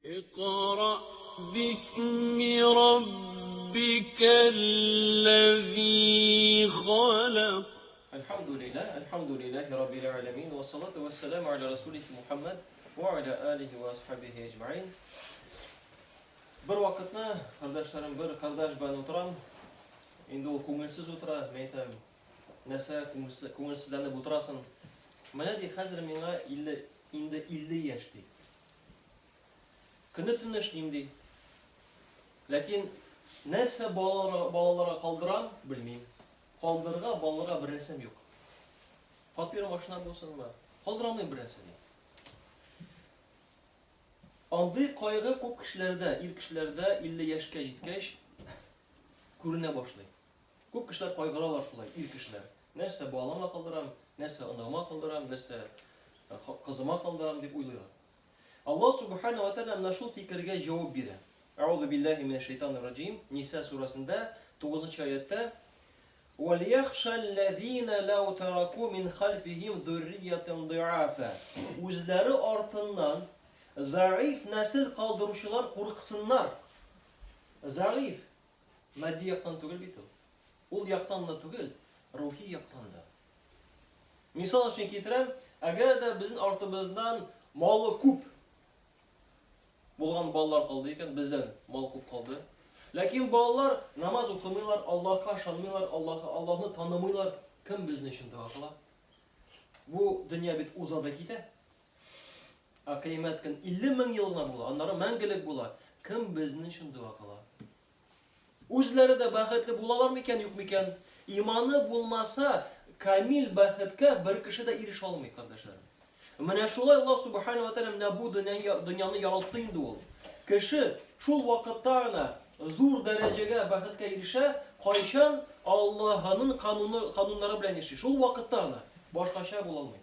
اقرأ باسم ربك الذي خلق. الحمد لله الحمد لله رب العالمين والصلاة والسلام على رسوله محمد وعلى آله وأصحابه أجمعين. Бер вакытны, кардәшләрем, бер кардәш белән утырам. Инде ул күңелсез утыра, мин әйтәм, нәрсә күңелсезләнеп утырасың? Менә ди, хәзер миңа 50, инде 50 яшь ди. Көне-төне эшлим ди. Ләкин нәрсә балаларга, балаларга калдырам, белмим. Калдырырга балаларга бер нәрсәм юк. Фатир машина булсынмы? Калдыра алмыйм бер нәрсә ди. Андый кайгы күп кешеләрдә, ир кешеләрдә 50 яшькә җиткәч күренә башлый. Күп кешеләр кайгыралар шулай, ир кешеләр. Нәрсә балама калдырам, нәрсә оныгыма калдырам, нәрсә э, кызыма калдырам дип уйлыйлар. Аллаһ Субхана ва Тәгалә менә шул фикергә җавап бирә. Әгъузу биллаһи минәш шайтанир раҗим. Ниса сүрәсендә 9 аятьтә Вәльяхша аллазина лау тараку мин хальфихим зурриятан дыафа. Үзләре артыннан заиф нәсел калдыручылар курыксыннар. Заиф матди яктан түгел бит ул. Ул яктан да түгел, рухи яктан да. Мисал өчен китерәм, әгәр дә безнең артыбыздан малы күп булган балалар калды икән, бездән мал күп калды. Ләкин балалар намаз укымыйлар, Аллаһка ышанмыйлар, Аллаһ, Аллаһны танымыйлар. Кем безнең өчен дога кыла? Бу дөнья бит уза да китә. Ә кыямәт көн 50 мең ел гына була, аннары мәңгелек була. Кем безнең өчен дога кыла? Үзләре дә бәхетле булалар микән, юк микән? Иманы булмаса, камил бәхеткә бер кеше дә ирешә алмый, кардәшләрем. Менә шулай Аллаһ Субхану ва Тәгалә менә бу дөньяны яралтты инде ул. Кеше шул вакытта гына зур дәрәҗәгә, бәхеткә ирешә, кайчан Аллаһының кануны, кануннары белән яши. Шул вакытта гына, башкача була алмый.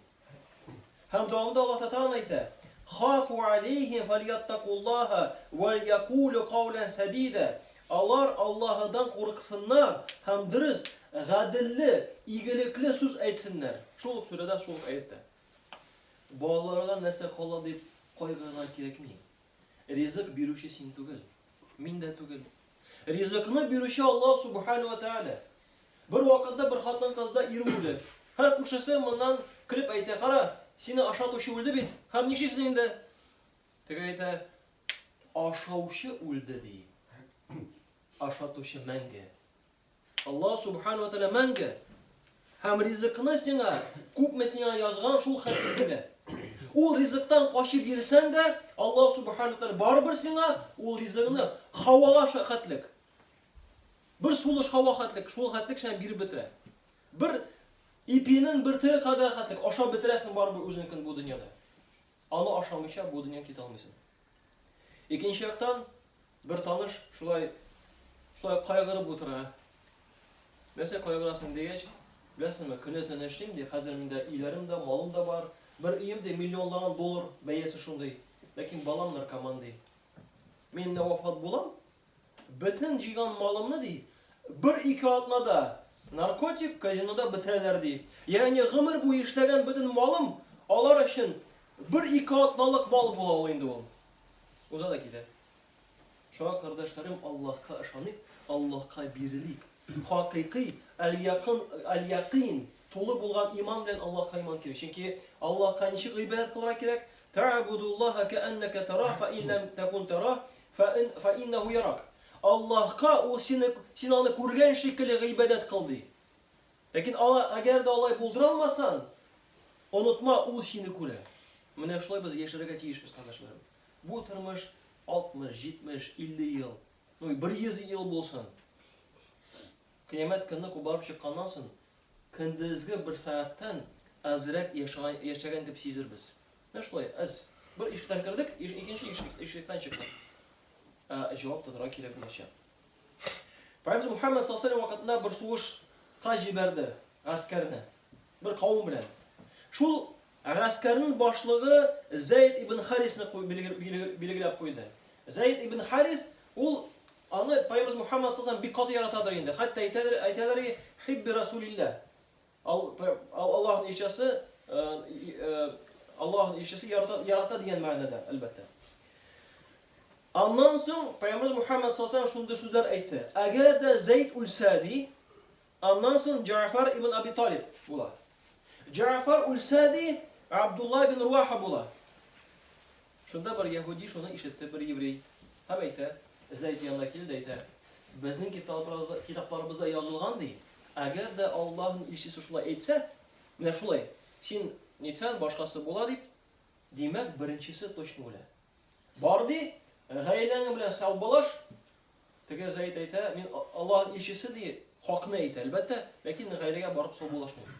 Һәм дәвамында Аллаһ Тәгалә әйтә: "Хафу алейхим фальяттакуллаһа вәл якулу каулан сәдида." Алар Аллаһыдан курыксыннар һәм дөрес, гаделле, игелекле сүз әйтсеннәр. Шул ук сүрәдә, шул ук аятьтә. Балаларга нәрсә кала дип кайгырырга кирәкми. Ризык бирүче син түгел, мин дә түгел. Ризыкны бирүче Аллаһ Субхану ва Тааля. Бер вакытта бер хатын-кызда ире үлде. Һәр күршесе моннан көлеп әйтә, кара, сине ашатучы үлде бит, һәм нишлисең инде? Теге әйтә, ашаучы үлде ди. Ашатучы мәңге. Аллаһ Субхану ва Тааля мәңге. Һәм ризыкны сиңа, күпме сиңа язган, шул хәтле бирә. Ул ризыктан качып йөрсәң дә, Аллаһ Субхану ва Тааля барыбер сиңа ул ризыгны һавага хәтлек, бер сулыш һава хәтлек, шул хәтлек сиңа биреп бетерә. Бер ипинең бөртеге кадәр хәтлек ашап бетерәсең барыбер үзеңнекен бу дөньяда. Аны ашамыйча бу дөньядан китә алмыйсың. Икенче яктан, бер таныш шулай шулай кайгырып утыра. Нәрсә кайгырасың дигәч, беләсеңме, көне-төне эшлим ди, хәзер миндә өйләрем дә, малым да бар. Бер өем ди, миллионлаган доллар бәясе шундый. Ләкин балам наркоман ди. Мин менә вафат булам, бөтен җыйган малымны ди, бер-ике атнада наркотик, казинода бетерәләр ди. Ягъни гомер буе эшләгән бөтен малым алар өчен бер-ике атналык мал була ул инде ул. Уза да китә. Шуңа, кардәшләрем, Аллаһка ышаныйк, Аллаһка бирелик. Хакыйкый, әл-якын, әл-якин, тулы булган иман белән Аллаһка иман кирәк. Чөнки Аллаһка ничек гыйбадәт кылырга кирәк? Тә'будуллаһа кәәннәкә тараһ, фа ин ләм тәкун тараһ, фа ин фа иннәһу ярак. Аллаһка ул сине, син аны күргән шикелле гыйбадәт кыл ди. Ләкин ала, әгәр дә алай булдыра алмасаң, онытма, ул сине күрә. Менә шулай без яшәргә тиешбез, кардәшләрем. Бу тормыш 60, 70, 50 ел, ну, бер 100 ел булсын. Кыямәт көнне кубарып чыкканнан соң, көндезге бер сәгатьтән әзрәк яшәгән, яшәгән дип сизербез. Менә шулай, әз. Бер ишектән кердек, икенче ишектән чыктык. Ә җавап тотарга кирәк булачак. Пәйгамбер Мухаммад саллаллаху алейһи вакытында бер сугышка җибәрде гаскәрне. Бер кавым белән. Шул гаскәрнең башлыгы Зәйд ибн Харисны билгеләп куйды. Зәйд ибн Харис ул аны Пәйгамбер Мухаммад саллаллаху бик каты яратадыр инде. Хәтта әйтәдер, әйтәләр, хибби Расулилла. Аллаһның илчесе, Аллаһның илчесе ярата, ярата дигән мәгънәдә, әлбәттә. Аннан соң Пәйгамбәребез Мухаммад саллаллаһу алейһи шундый сүзләр әйтте. Әгәр дә Зәйд үлсә, ди, аннан соң Җәгъфәр ибн Аби Талиб була. Җәгъфәр үлсә, ди, Абдулла ибн Руаха була. Шунда бер яһүди шуны ишетте, бер еврей. Һәм әйтә, Зәйд янына килде дә әйтә, безнең китапларыбызда язылган, ди, әгәр дә Аллаһның илчесе шулай әйтсә, менә шулай, син нитсәң, башкасы була дип, димәк, беренчесе точно үлә. Бар ди, гаиләңе белән саубалаш. Теге Зәйд әйтә, мин Аллаһ илчесе ди, хакны әйтә, әлбәттә, ләкин гаиләгә барып саубалашмыйм.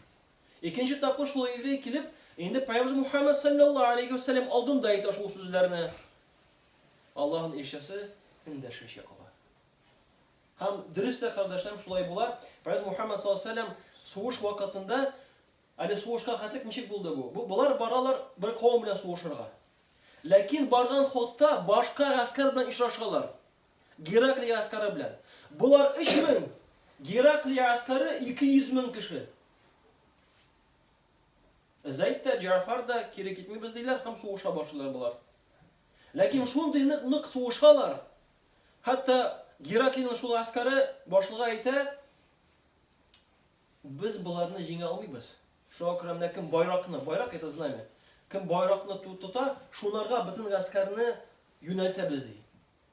Икенче тапкыр шул еврей килеп, инде Пәйгамбер Мухаммад саллаллаһу алейхи ва саллям алдында әйтә шул сүзләрне. Аллаһның илчесе эндәшмичә кала. Һәм дөрес тә, кардәшләрем, шулай була. Пәйгамбер Мухаммад саллаллаһу алейхи ва саллям сугыш вакытында, әле сугышка хәтлек ничек булды бу? Бу болар баралар бер кавым белән сугышырга. Ләкин барган ходта башка гаскәр белән очрашалар. Гераклий гаскәре белән. Болар 3000, Гераклий гаскәре 200 мең кеше. Зәйд тә, Җәгъфәр дә кире китмибез диләр һәм сугыша башлыйлар болар. Ләкин шундый нык нык сугышалар. Хәтта Гераклийның шул гаскәре башлыгы әйтә, Без боларны җиңә алмыйбыз. Шуңа күрә менә кем байракны, байрак это знамя, кем байракны тота, шунарга бөтен гаскәрне юнәлтәбез, ди.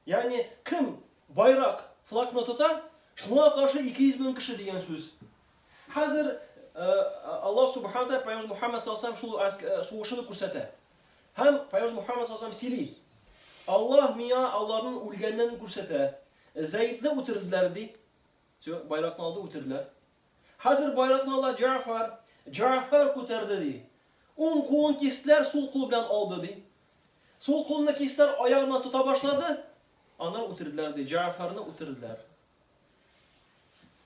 Ягъни кем байрак, флагны тота, шуңа каршы 200 мең кеше дигән сүз. Хәзер Аллаһ субхана тәгалә Пәйгамбер Мухаммад саллаллаһу алейһи ва шул сугышны күрсәтә. Һәм Пәйгамбер Мухаммад саллаллаһу алейһи ва сөйли. Аллаһ миңа аларның үлгәннәрен күрсәтә. Зәйдне үтерделәр, ди. Все, байракны алды, үтерделәр. Хәзер байракны ала Джафар. Джафар күтәрде, ди. Уң кулын кистеләр, сул кул белән алды, ди. Сул кулны кистеләр, аягыннан тота башлады. Аны үтерделәр, ди. Джафарны үтерделәр.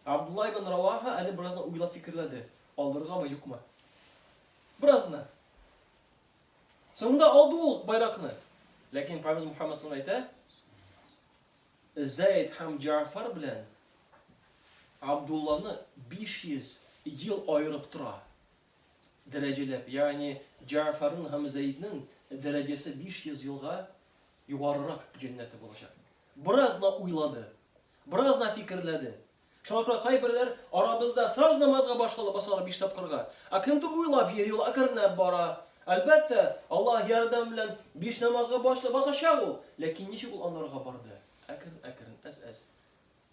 Абдулла ибн Раваха әле беразны уйлап фикерләде. Алыргамы, юкмы? Беразны. Соңында алды ул байракны. Ләкин Пәйгамбер Мухаммад саллаллаху әйтә, Зәйд һәм Җәгъфәр белән Абдулланы 500 ел аерып тора. Дәрәҗәләп, ягъни Җәгъфәрнең һәм Зәйднең дәрәҗәсе 500 елга югарырак җәннәте булачак. Бераз гына уйлады, бераз гына фикерләде. Шуңа күрә кайберләр арабызда сразу намазга башкала басалар биш тапкырга. Ә кемдер уйлап йөри, ул әкренләп бара. Әлбәттә, Аллаһ ярдәме белән биш намазга басачак ул. Ләкин ничек ул анарга барды? Әкрен-әкрен, әз-әз.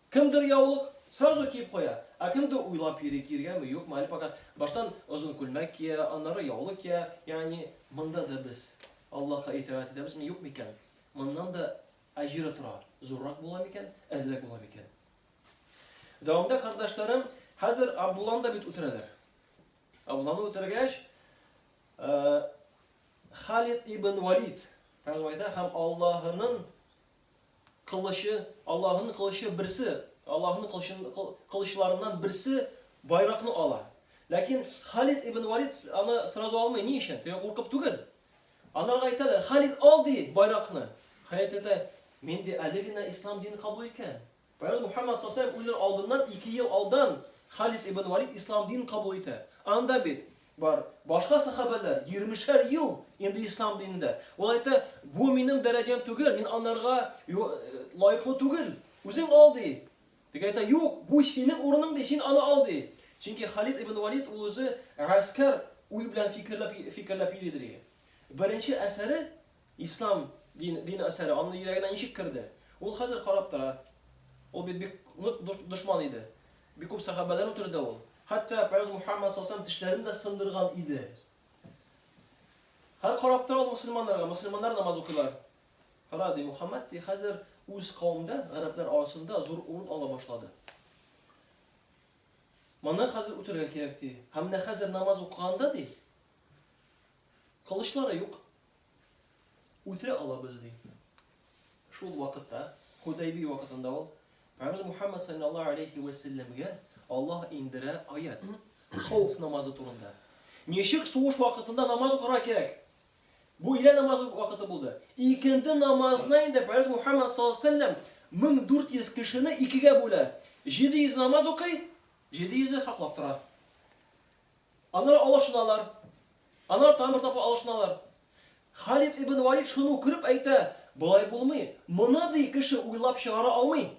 Кемдер яулык сразу киеп куя, ә кемдер уйлап йөри, киергәме, юкмы, әле пока баштан озын күлмәк кия, аннары яулык кия. Ягъни монда да без Аллаһка итагать итәбезме, юкмы икән? Моннан да әҗере тора, зуррак була микән, әзрәк була микән? Дәвамда, кардәшләрем, хәзер Абдулланы да бит үтерәләр. Абдулланы үтергәч, э, Халид ибн Валид, әйтә, һәм Аллаһының кылычы, Аллаһының кылычы берсе, Аллаһының кылычларыннан берсе байракны ала. Ләкин Халид ибн Валид аны сразу алмый. Ни өчен? Теге куркып түгел. Анарга әйтәләр, Халид ал ди байракны. Халид әйтә, мин ди әле генә ислам динен кабул иткән. Пәйгамбер Мухаммад саллаллаһу алейһи ва сәлләм үлер алдыннан ике ел алдан Халид ибн Валид ислам динен кабул итә. Анда бит бар башка сахабәләр егермешәр ел инде ислам динендә. Ул әйтә, бу минем дәрәҗәм түгел, мин анарга лаеклы түгел. Үзең ал ди. Теге әйтә, юк, бу синең урының ди, син аны ал ди. Чөнки Халид ибн Валид ул үзе гаскәр уй белән фикерләп фикерләп йөри ди. Беренче әсәре Ислам дин, дин әсәре аның йөрәгенә ничек керде? Ул хәзер карап тора. Ул бит бик нык дошман иде. Бик күп сәхабәләрне үтерде ул. Хәтта Пәйгамбер Мухаммад саллаллаһу тешләрен дә сындырган иде. Хәзер карап тора ул мөселманнарга. Мөселманнар намаз укыйлар. Кара, ди Мухаммад, ди, хәзер үз кавемдә, гарәпләр арасында зур урын ала башлады. Моны хәзер үтерергә кирәк, ди. Һәм менә хәзер намаз укыганда, ди, кылычлары юк. Үтерә алабыз, ди. Шул вакытта, Худайби вакытында ул, Пәйгамбер Мухаммад саллаллаһу алейхи вә сәлләмгә Аллаһ индерә аят. Хауф намазы турында. Ничек сугыш вакытында намаз укырга кирәк? Бу өйлә намазы вакыты булды. Икенде намазына инде Пәйгамбер Мухаммад саллаллаһу алейһи вә сәлләм 1400 кешене икегә бүлә. 700 намаз укый, 700-е саклап тора. Аннары алышыналар. Аннары тагын бер тапкыр алышыналар. Халид ибн Валид шуны күреп әйтә, болай булмый, моны, ди, кеше уйлап чыгара алмый.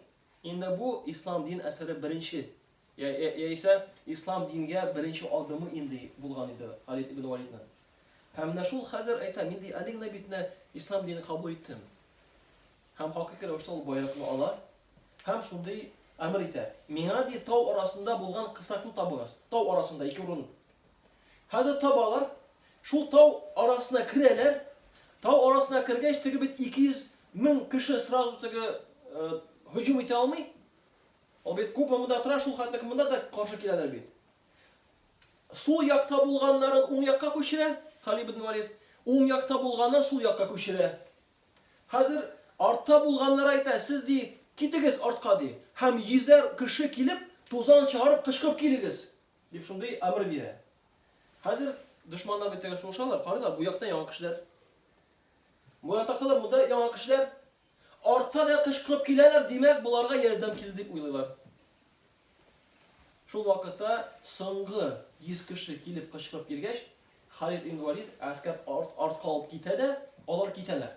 Инде бу ислам дин әсәре беренче, яисә ислам дингә беренче адымы инде булган иде Халид ибн Валидның. Һәм менә шул хәзер әйтә, мин ди әле генә бит менә ислам динен кабул иттем. Һәм хакыйкый рәвештә ул байракны ала һәм шундый әмер итә, Миңа, ди, тау арасында булган кысракны табыгыз. Тау арасында ике урын. Хәзер табалар, шул тау арасына керәләр. Тау арасына кергәч, теге бит 200 мең кеше сразу теге һөҗүм итә алмый. Ул бит күпме монда тора, шул хәтле монда да каршы киләләр бит. Сул якта булганнарын уң якка күчерә, Халид ибн Валид, уң якта булганын сул якка күчерә. Хәзер артта булганнар әйтә, сез, ди, китегез артка, ди, һәм йөзәр кеше килеп, тузан чыгарып кычкырып килегез, дип шундый әмер бирә. Хәзер дошманнар бит теге сугышалар, карыйлар, бу якта яңа кешеләр. Бу якта калыр, монда яңа кешеләр. Артта да кычкырып киләләр, димәк, боларга ярдәм килде дип уйлыйлар. Шул вакытта соңгы 100 кеше килеп кычкырып килгәч, Халид ибн Валид гаскәр арт, артка алып китә дә, алар китәләр.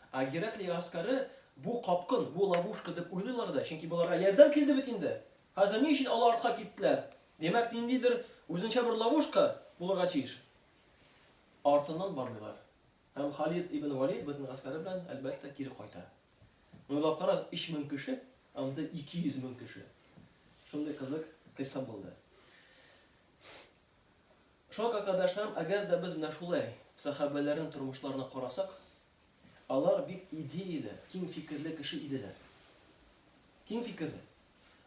Ә Гераклий гаскәре бу капкын, бу ловушка дип уйлыйлар да, чөнки боларга ярдәм килде бит инде. Хәзер ни өчен алар артка киттеләр? Димәк, ниндидер үзенчә бер ловушка булырга тиеш. Артыннан бармыйлар. Һәм Халид ибн Валид бөтен гаскәре белән, әлбәттә, кире кайта. Уйлап карагыз, 3000 кеше, анда 200 мең кеше. Шундый кызык кыйсса булды. Шуңа күрә, кардәшләрем, әгәр дә без менә шулай сәхабәләрнең тормышларына карасак, алар бик идеяле, киң фикерле кеше иделәр. Киң фикерле.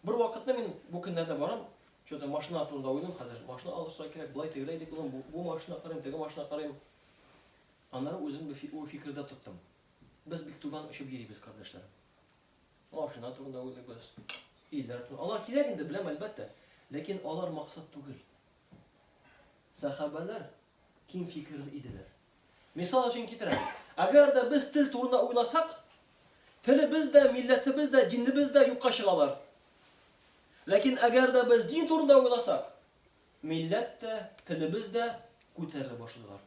Бер вакытны мин бу көннәрдә барам, что-то машина турында уйлыйм, хәзер машина алышырга кирәк, болай тегеләй дип уйлыйм, бу, бу машина карыйм, теге машина карыйм. Аннары үзем бу фикердә тоттым. Без бик түбән очып йөрибез, кардәшләрем. Машина турында уйлыйбыз, өйләр турында. Алар кирәк инде, беләм, әлбәттә. Ләкин алар максат түгел. Сәхабәләр киң фикерле иделәр. Мисал өчен китерәм. Әгәр дә без тел турында уйласак, телебез дә, милләтебез дә, динебез дә юкка чыгалар. Ләкин әгәр дә без дин турында уйласак, милләт тә, телебез дә күтәрелә башлыйлар.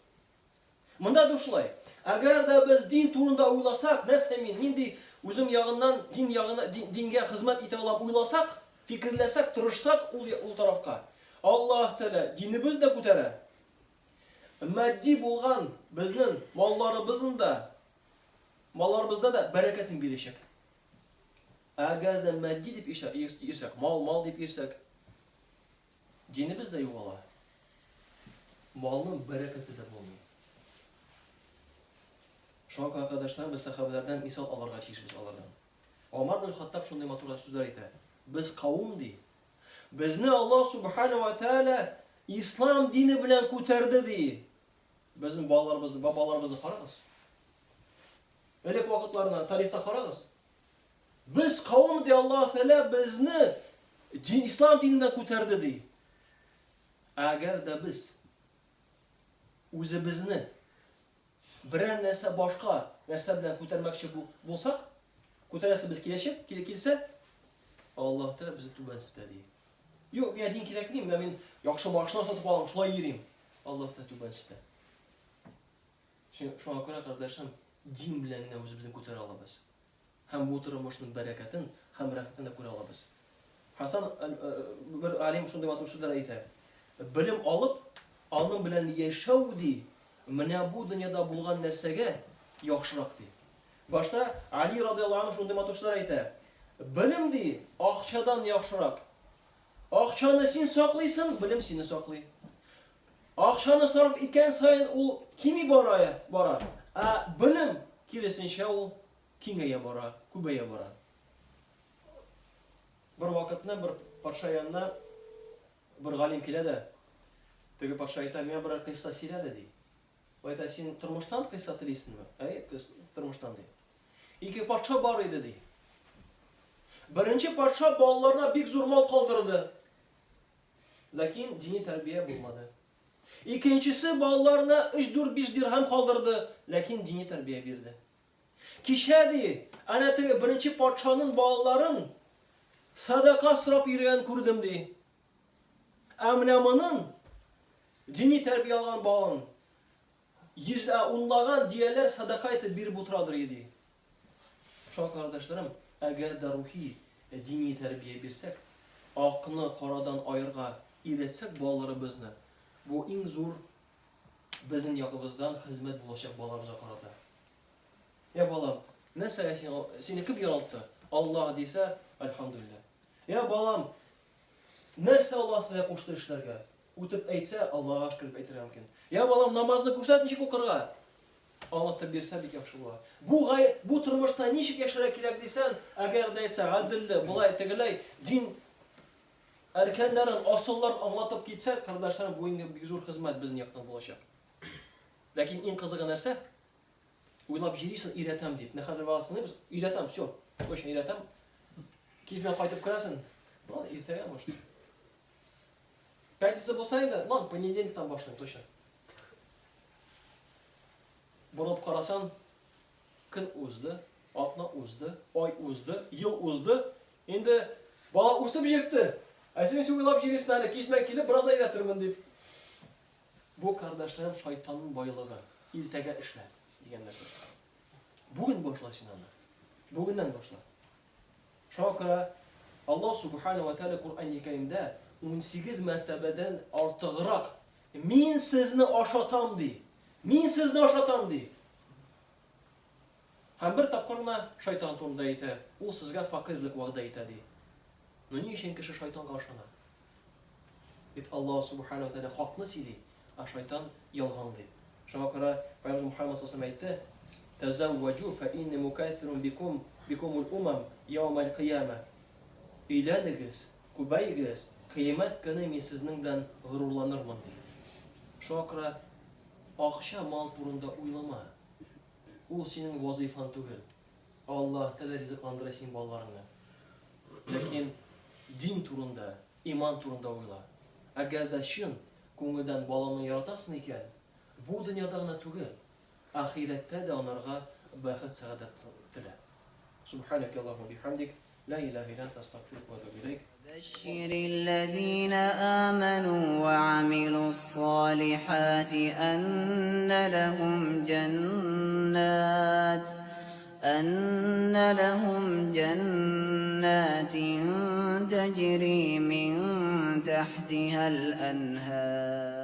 Монда да шулай. Әгәр дә без дин турында уйласак, нәрсә мин, нинди үзем ягыннан дин ягына, дингә хезмәт итә алам уйласак, фикерләсәк, тырышсак ул, ул тарафка, Аллаһ Тәгалә динебез дә күтәрә. Матди булган безнең малларыбызны да, малларыбызда да бәрәкәтен бирәчәк. Әгәр дә матди дип йөрсәк, мал, мал дип йөрсәк, Динебез дә югала. Малның бәрәкәте дә булмый. Шуңа күрә, кардәшләр, без сәхабәләрдән мисал алырга тиешбез алардан. Омар бин Хаттаб шундый матур сүзләр әйтә. Без кавым ди. Безне Аллаһ субхана ва тааля ислам дине белән күтәрде ди. Безнең балаларыбызны, бабаларыбызны карагыз. Элек вакытларына тарихта карагыз. Без кавым, ди Аллаһ Тәгалә, безне дин, ислам диненә күтәрде, ди. Әгәр дә без үзебезне берәр нәрсә башка нәрсә белән күтәрмәкче булсак, күтәрәсебез киләчәк, килә килсә, Аллаһ Тәгалә безне түбәнсетә, ди. Юк, миңа дин кирәкми, менә мин яхшы машина сатып алам, шулай йөрим. Аллаһ Тәгалә түбәнсетә. Шуңа күрә, кардәшем, дин белән генә үзебезне күтәрә алабыз. Һәм бу тормышның бәрәкәтен һәм рәхәтен дә күрә алабыз. Хасан бер алим шундый матур сүзләр әйтә. Белем алып, аның белән яшәү ди, менә бу дөньяда булган нәрсәгә яхшырак ди. Башта Али радиаллаһу анһу шундый матур сүзләр әйтә. Белем ди, акчадан яхшырак. Акчаны син саклыйсың, белем сине саклый. Акчаны сарыф иткән саен ул кими бара, бара. Ә белем киресенчә ул киңәя бара, күбәя бара. Бер вакытны бер патша янына бер галим килә дә, теге патша әйтә, миңа берәр кыйсса сөйлә әле, ди. Ул әйтә, син тормыштан кыйсса телисеңме? Әйе, тормыштан, ди. Ике патша бар иде, ди. Беренче патша балаларына бик зур мал калдырды. Ләкин дини тәрбия булмады. Икенчесе балаларына 3, 4, 5 дирһәм калдырды, ләкин дини тәрбия бирде. Кичә, ди, әнә теге беренче патшаның балаларын садака сорап йөргәнен күрдем, ди. Ә менә моның дини тәрбия алган балан йөз, унлаган дияләр садака итеп биреп утырадыр, ди. Шуңа, кардәшләрем, әгәр дә рухи, дини тәрбия бирсәк, акны карадан аерга өйрәтсәк балаларыбызны, бу иң зур безнең ягыбыздан хезмәт булачак балаларыбызга карата. Я балам, нәрсәгә син, сине кем яралтты? Аллаһ дисә, әлхәмдүлилләһ. Я балам, нәрсә Аллаһ Тәгалә кушты эшләргә? Үтеп әйтсә, Аллаһка шөкер дип әйтергә мөмкин. Я балам, намазны күрсәт ничек укырга? Аңлатып бирсә бик яхшы була. Бу гай, бу тормышта ничек яшәргә кирәк дисән, әгәр дә әйтсә, гаделле, болай, тегеләй, дин әркәннәрен, асылларын аңлатып китсә, кардәшләрем, бу инде бик зур хезмәт безнең яктан булачак. Ләкин иң кызыгы нәрсә? Уйлап җөрисең, өйрәтәм дип. Менә хәзер вагаз тыңлыйбыз, өйрәтәм, все, точно өйрәтәм. Кич белән кайтып керәсең, ладно, иртәгә может. Пятница булса инде, ладно, понедельниктан башлыйм, точно. Борылып карасан, көн узды, атна узды, ай узды, ел узды. Инде бала үсеп җитте. Ә син син уйлап йөрисең әле, кич белән килеп бераз да өйрәтермен дип. Бу, кардәшләрем, шайтанның байлыгы. Иртәгә эшлә, дигән нәрсә. Бүген башла син аны. Бүгеннән башла. Шуңа күрә Аллаһ Субхана ва Тәгалә Коръәни Кәримдә 18 мәртәбәдән артыграк Мин сезне ашатам ди. Мин сезне ашатам ди. Һәм бер тапкыр гына шайтан турында әйтә, ул сезгә факирлек вәгъдә итә ди. Но ни өчен кеше шайтанга ышана? Бит Аллаһ Субхана ва Тәгалә хакны сөйли, ә шайтан ялганлый. Шуңа күрә Пәйгамбәребез Мухаммад саллаллаһу алейһи ва сәлләм әйтте, Тәзәввәҗү фә инни мукәсирун бикум бикумул умам яумәл кыямә. Өйләнегез, күбәегез, кыямәт көне мин сезнең белән горурланырмын, ди. Шуңа күрә акча, мал турында уйлама. Ул синең вазыйфаң түгел. Аллаһ Тәгалә ризыкландыра синең балаларыңны. Ләкин дин турында, иман турында уйла. Әгәр дә чын күңелдән балаңны яратасың икән, бу дөньяда гына түгел, ахирәттә дә анарга бәхет-сәгадәт телә. Субханәкә Аллаһумма бихамдик, ла илаһа илля анта, астагфирука ва атубу иләйк. Бәшширилләзинә амәнү вә амилус-салихати әннә ләһум җәннәт әннә ләһум җәннәтин тәҗри мин тәхтиһәл әнһар.